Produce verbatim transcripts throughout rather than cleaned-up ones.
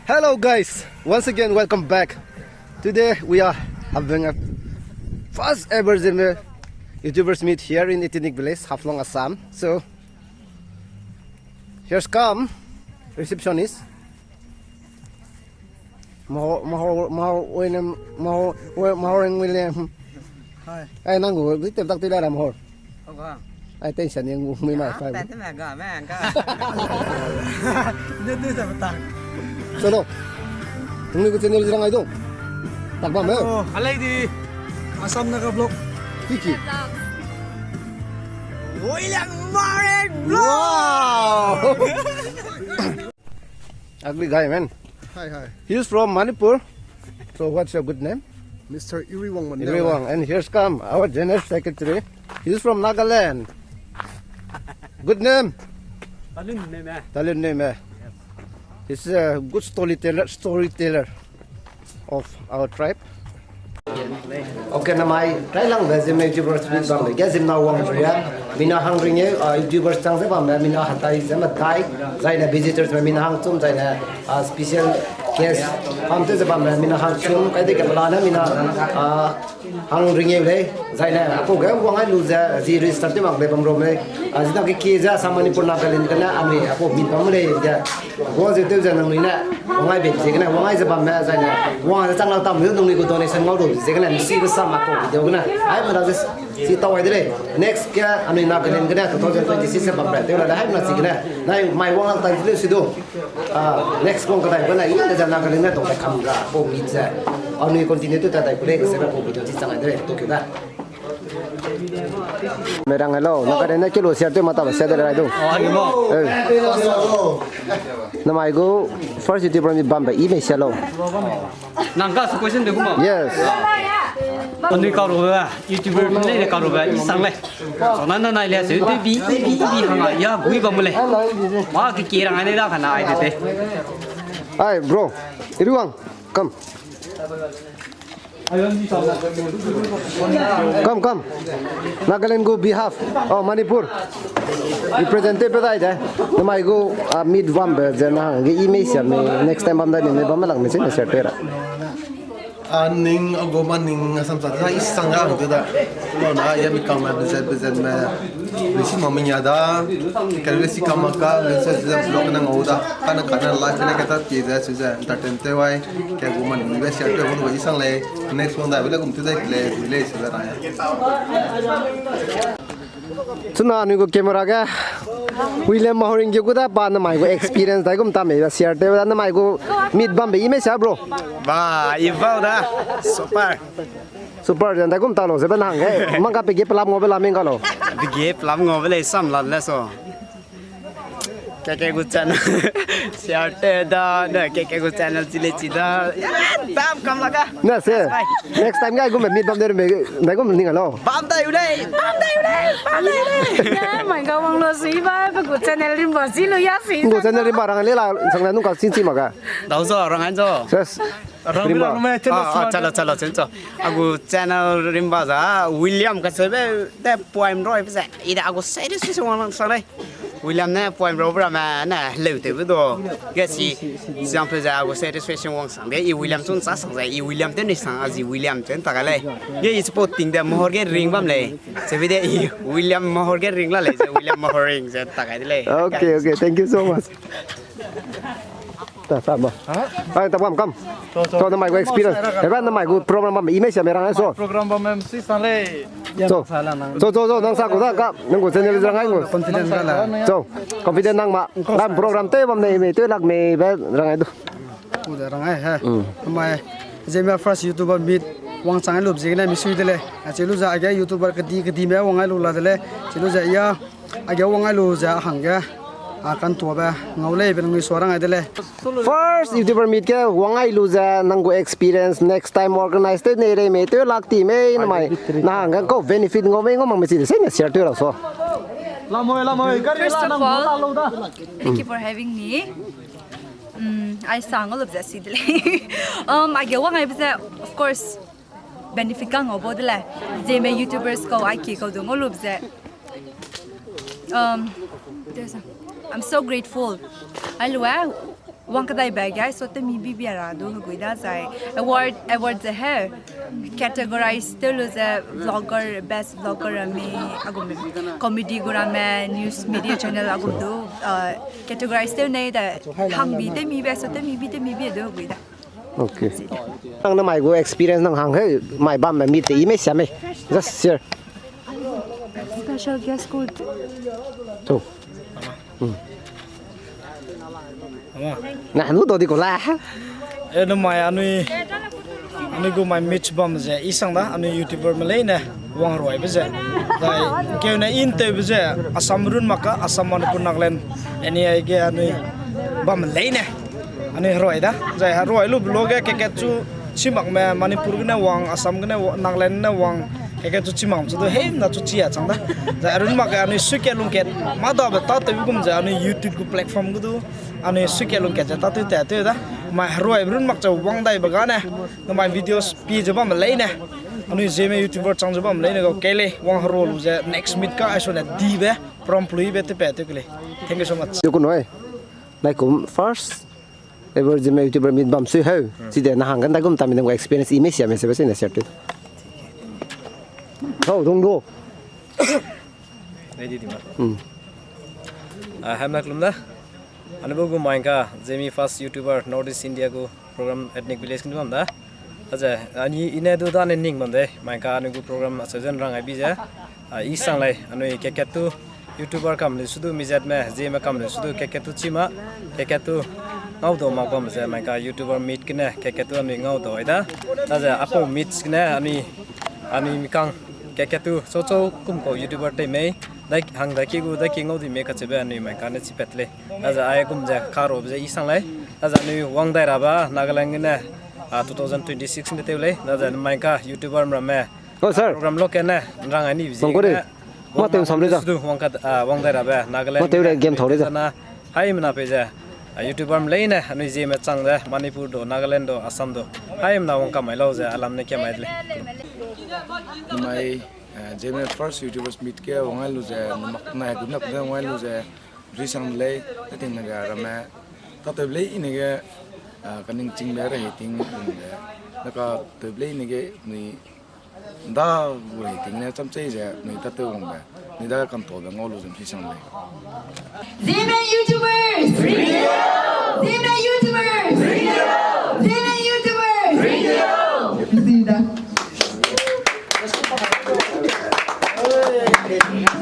Hello guys, once again welcome back. Today we are having a first ever Zeme YouTubers meet here in Ethnic Village, Haflong, Assam. So here's come receptionist. Maho maho maho oinem maho maho reng wile. Hai. Ai nang gu di tem tak ti la ram hor. Oga. Ai tension yang ngu mui mai fai. Tante me ga me ga. Dia tu sa betak. Chalo. Nungni gu channel jirang ai dong. Tak ba me. Alai di. Assam Naga Vlog. Kiki. William Warren Vlog. Wow. Ugly guy, man. Hi, hi. He's from Manipur. So what's your good name? Mister Iriwang Mandela. Iriwang. And here's come our general secretary. He's from Nagaland. Good name? Talun name, eh? Talun name, eh? He's a good storyteller, storyteller of our tribe. Okay, namai, railangbe Zeme YouTubers meet bambe ge zimna wang bria, mina hang ring eu, ah, YouTubers chang ze bambe, mina hatai ze matai, zaine visitors me mina hang chum, zaine, ah, special guest, pam te ze bambe, mina hang chum, kai de ke pelane, mina, ah, hang ring eu lei, zaine, apau ge wang ai lu ze, zi register te mak lei bam rom lei, ah, zina ke ki ze, Assam Manipur Nagaland gene, ami, apau meet bam lei ge, Guang ze tew ze nangnui ne, wang ai be ziegene, wang ai ze bamme zaine, wang ze chang lau tam ze nangnui gu donation ngau lu ziegene, misi gu sam apau video gene. Ai mada ze si tau ai de lei. Next ge anui Nagaland gene two thousand twenty-six ze bam rai tew la le hai mada ziegene. Nai mai wang lau tai le si du. Ah, next wang kadai gene, i de ze Nagaland ne tong tai kam ra apau meet ze. Anui continue tew tai tai ku lei, ze apau video chi chang ai de lei, thank you da. Merang hello, na kare na kilo share tew mata ba share de rai du. Oh, agi mo. Eh. Namai gu first YouTuber meet bambe i mei share lo. Nang ka su question de kuma. Yes. Anui ka ro ba, YouTuber ne ne ka ro ba, i sang lei. So na na nai le se, te bi, i bi, i bi hanga, ya gui bam lei. Ma ki ki rang ne da kana ai de te. Ai, bro, Iriwang, come. Come, come. Nagaland gu behalf. Oh, Manipur. Representative pe dai de. Namai gu, ah, meet bambe ze na ge i mei sia me next time bam dai ni me bam lang me se ne share te ra. A ning a gu ma ning a sam sa ta i sang ga hang tu da. Lo na ya mi kang ma bezet bezet me. Bisi ma menya da, ka bisi ka ma ka, le se se vlog na ngau da. Kana kana live na ka ta ti ze se se entertain te wai. Ka gu man ni be share te won wai sang lei. Next one da wele kum tu da le le se da ya. Chuna anui gu camera ge William Mahoring ge gu da pa namai gu experience dai gum ta me ba share te da namai gu meet bambe i me sia bro. Ba, i ba da. Super. Super, jan dai gum ta lo, ze ben hang ge. Mang ka pe ge pelam ngo be la meng ka lo. Pe ge pelam ngo be le sam la le so. Ke ke gu channel. Share te da, ne ke ke gu channel chi le chi da. Bam kam la ka. Na se. Next time ga gum meet bam de me, dai gum ning lo. Bam dai u le, bam dai u le, bam dai u le. Ya, mai ga wang lo si ba, pe gu channel rim ba si lo ya si. Gu channel rim ba rang le la, sang la nung ka sin chi ma ga. Dau zo, rang an zo. Yes. Rimba. Ah, ah, chalo, chalo, chalo. A gu channel rimba za, William ka sebe, de poem roi pese, i de a gu satisfaction wang sang lei. William ne poem roi bra me, ne leu te bu do. Ge si, example za a gu satisfaction wang sang de, i William chun sa sang za, i William te ni sang, a zi William chen ta ka lei. Ge i support ting de mohor ge ring bam lei. Sebe de i William mohor ge ring la lei, ze William mohor ring ze ta ka de lei. Okay, okay, thank you so much. Ta, ta, ma. Ai, ta, kam, kam. So, so. So, namai gu experience. Eba namai gu program bam, image ya merang, so. Program bam, em, si sang lei. So, so, so, so, nang sa gu da, ka, nang gu channel rang ai gu. Confident da la. So, confident nang ma. Ram program te bam nei me, te lak me, be rang ai du. Ku da rang ai, ha. Mm. Namai, Zeme first YouTuber meet, wang chang ai lup ziegene, mi sui de lei. A chi lu za, a ge YouTuber kedi, kedi me wang ai lu la de lei. Chi lu za, ya. A ge wang ai lu ze hangge, a, kan tuabe ngau lei be nangnui sua rang ai de lei. First YouTuber meet ge wang ai lu ze nang gu experience, next time organize tew nei rei mei tew lak ti mei namai. Na hangge kau benefit ngau mei ngau mak mei chi de se ne share tew ra so. Lamoi, lamoi, kari la nang la lo da. First of all, thank you for having me. Mm, ai sang ngau lup ze si de lei. Um, a ge wang ai be ze, of course, benefit ka ngau bo de lei. Zeme YouTubers kau ai ki kau du ngau lup ze. Um, there's a, I'm so grateful. Ai lu, eh, Wang kedai ba gai so te mi bi bia ra du hegui da zai. Award, award ze he. Categorize te lu ze vlogger, best vlogger mi, agum comedy gu ramme, news media channel agum du, uh, categorize te ne da hang bi te mi ba so te mi bi te mi bi du hegui da. Okay. Nang ne mai gu experience nang hang he, mai bam me mi te i me sia me. Just share. Special guest gu. To. Hmm. Ama. Na nu do di ko la. E no mai anui, anui gu mai meet bam ze i sang da anui YouTuber me leine wang ruai be ze. Dai keu ne in teu be ze Assam run mak ka Assam Manipur Nagaland. Ani ai ge anui bam leine. Anui heruai da. Zai heruai lu vlog ge kekat chu chimak me Manipur gene wang, Assam gene wa-, Nagaland gene wang, kekat chu chimak chu du hemna chu chi a chang da. Zai arun mak ge anui suikat lungkat, mâ dabe tâtew gum ze anui YouTube gu platform gu du, anui suikat lungkat ze tâtew tat tew da. Mai heruai run mak ze wang dai be gane, namai videos pie ze bam leine. Anui Zeme YouTuber chang ze bam leine gau kei lei, wang heruai lu ze next meet ka ai su ne di be, prom plui be te pe tew ke lei. Thank you so much. Yo kunoi. Nai kum first ever Zeme YouTuber meet bam sui heu. Hmm. Chide na hangge ndaigum tami nang experience i me sia me se be sui ne share tu. Hau, dong do. Nai di di ma. Hmm. Ah, hamna kelum da. Anui bu gu mai ka Zeme first YouTuber North East India gu program Ethnic Village kin bam da. Aze, ani i ne du da ne ning bam de, mai ka anui gu program a season rang ai bi ze. Ah, i sang lei, anui kekat tu YouTuber kam lu su du mi zat me, Zeme kam lu su du kekat tu chi ma, kekat tu ngau do mak bam ze, mai ka YouTuber meet kene, kekat tu anui ngau do ai da. Aze, apo meet kene, anui, anui mi kang, kekat tu, so so kum ko YouTuber te mei, dai hang dai ki gu, dai ki ngau di mei kache be anui mai ka ne chi pet lei. Aze, ai kum ze, ka ro be ze i sang lei. Aze, anui wang dai ra ba, Nagaland gene, ah, two thousand twenty-six nde tew lei, na ze mai ka YouTuber mram me. Oh, sir. Program lo kene, nrang ani bizi. Bang ko de. Ma tew sam le da. Sudu wang ka, ah, wang dai ra be, Nagaland. Ma tew le game thau le da. Sana, hai mena pe ze. Ah, YouTuber mleine, anui Zeme chang ze, Manipur do, Nagaland do, Assam do. Hai mena wang ka mai lau ze, alam ne kia mai de lei. Mai, eh, Zeme first YouTubers meet ke wang ai lu ze, mak na guna pe wang ai lu ze. Ri sang lei, ta ting na ga ramme. Ta tew lei i ne ge, ah, kaning ching le rei ting, mm, le. Na ka tew lei i ne ge, nui nda gu rei ting ne, cham chei ze, nui ta tew wang be. Nui da kam to be ngau lu zem si sang lei. Zeme YouTubers! Zeme YouTubers! Zeme YouTubers!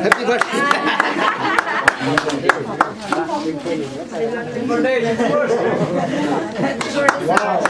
Happy birthday. Wow.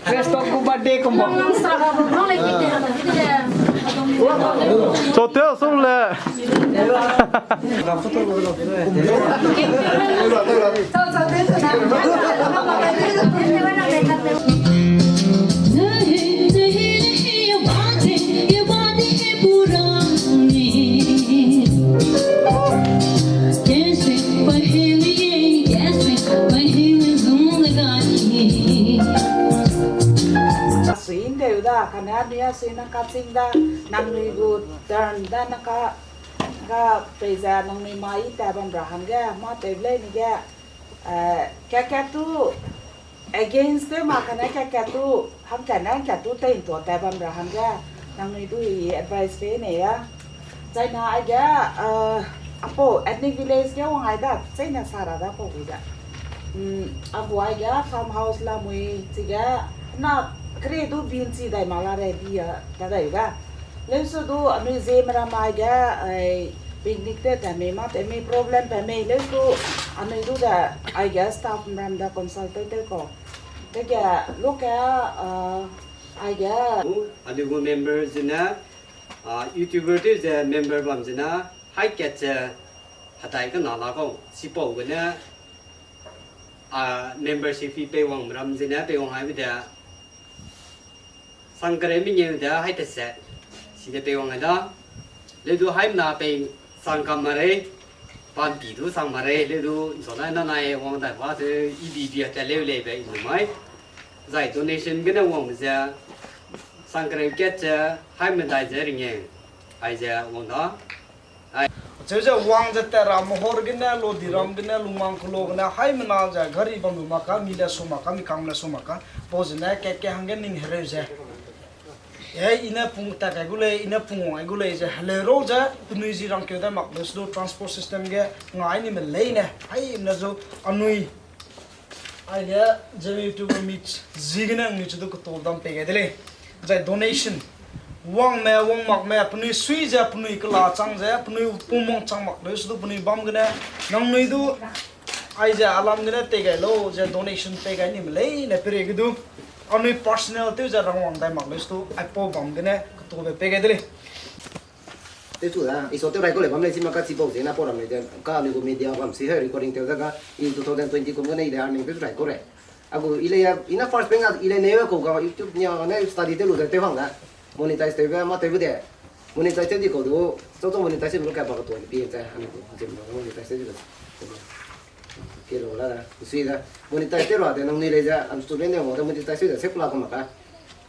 First of all, birthday kumba. Sote song le. Sui ndeu da, kane anui a sui nang kaching da, nangnui gu turn da nang ka, ka peize nangnui mai ta bam ra hangge, mâ tew lei ni ge, eh, kakatu, against tew ma kane kakatu, hangkane hangkatu tei ntua ta bam ra hangge, nangnui du i advice pe ne ya. China aige, eh, apo ethnic village ge wang ai da, china sara da pau wi da. Mm, agu aige farmhouse lamui chige, na kre du bin chi dai ma la re bi a, ta dai da. Leusu du anui Zeme ram aige, ai, picnic te ta mei ma, te mei problem pe mei, leusu anui du da, aige staff ram da consult tew tew ko. Dege, loke, ah, aige. Anui gu member zene, ah, YouTuber tew ze member bam zene, hai kat ze, hadai kena la kau, sipau gene, ah, membership fee pei wang ram zene, pei wang ai be de, sangkere mengeu de hai tese, side pei wang ai da. Leu du haimna pei sang kam ma rei, pampi du sang ma rei, leu du nsonai nanai wang dai ba se ibi bi a te leu lei be i lu mai. Zai donation gene wang ze, sangkere kat ze, haimna dai ze ringeu, ai ze wang da. Ai. Cheu ze wang ze tat ra Mahor gene, Lodiram gene, Lungmang Kulo gene, haimena ze gari bam lu mak ka, mi le su mak ka, mi kang le su mak ka, pau zene kat ke hangge ning hereu ze. E, i ne pung tat kai gu lei, i ne pung wang ai gu lei ze, heleu rau ze, penui zi rangkeu dai mak leu su du transport system ge ngai ni me leine, haimena zu anui Aige, Zeme YouTuber mi ziegene anui chu du keto dam pei gai de lei. Zai donation. Wangme, wang makme, penui sui ze, penui kela chang ze, penui pumang chang mak leu su du penui bam gene, nangnui du, aize alam gene tei gai lau, ze donation pei gai ni me leine peireige du, anui personal tew ze rangwang dai mak leu su du, aipau bam gene ketobe pei gai de lei. Tew chu da, i so tew rai kau lei bam lei, chi ma ka chipau ze na pau ram lei de, ka anui gu media bam si he recording tew da ga, i two thousand twenty kum gene i de earning tew rai kau rei. A gu i lei, i na first bank a, i lei neu kau ga YouTube nia ne study tew lu ze tew hang da. Monetize tewbe, ma tewbe de. Monetize tew di kau du, chau chau monetize lu ka ba ka tuan pi ze, anui gu, jim monetize tew di kau. Ke lo la da, sui da. Monetize tew ra de, nangnui lei ze, am student ne mo da monetize tew ze, se kula kau ma ka.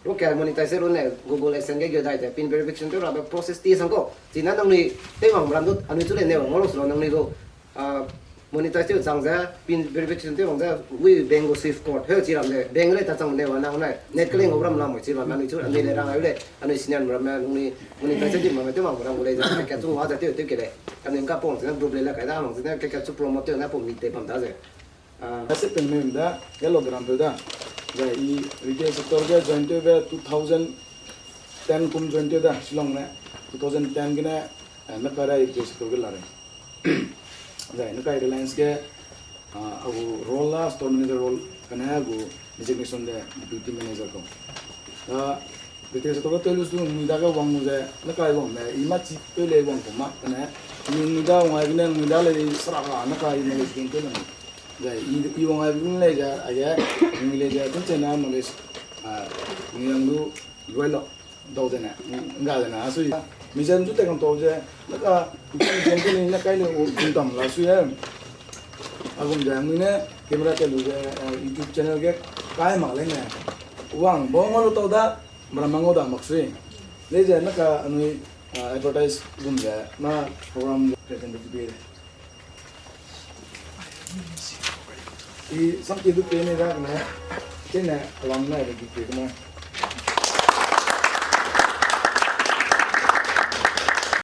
Ruke monetize tew run ne Google AdSense ge geu dai ze pin verification tew rabe process ti sang kau. Chine nangnui tew wang ram du anui chu le ne wang lo su lo nangnui gu, ah, monetize tew chang ze pin verification tew wang ze wi bank gu SWIFT code heu chi ram de bank le ta chang ne wa nang ne net ke le ngau ram lam chi ram anui chu anui le rang ai le anui senior ram me nangnui monetize tew ram me tew wang ram gu lei ze ke chung wa ze tew tew ke lei. Anui ka pong ze group le la kai da mang ze ke ke chu promote tew na pong mi te bam da ze. Ah, September da, yellow gram peu da. Zai i retail sector ge join tewbe two thousand ten kum join tew da, Shillong ne. Two thousand ten gene, eh, Nakai rai retail sector ge la rei. Zai Nakai Reliance ge, ah, a gu role la store manager role, kane a gu designation de deputy manager ko. Ah, retail sector ge tew lu su nui dage wang lu ze, Nakai wang me, i ma chi peu lei wang ko ma, kane, nui da wang ai bine, nui da lei sara ka, Nakai knowledge gain tew lu. Zai, i, i wang ai bine lei ze, aige, nui lei ze, tun chena knowledge, ah, nui yang lu, luai lo, dau zene, nga zene, a sui. Mi zen zu te kang tau ze, Nakai, mi zen zu ni, Nakai le, u, u dam la sui e. A gum ze, nui ne, camera te lu ze, eh, YouTube channel ge, kai mak lei ne. Wang, bau ngau lu tau da, mara ma ngau da mak sui. Lei ze, Nakai, anui, ah, advertise gum ze, na program ze, present de bi. I samki du pe ne da kane, kene alam na re ki pe kane.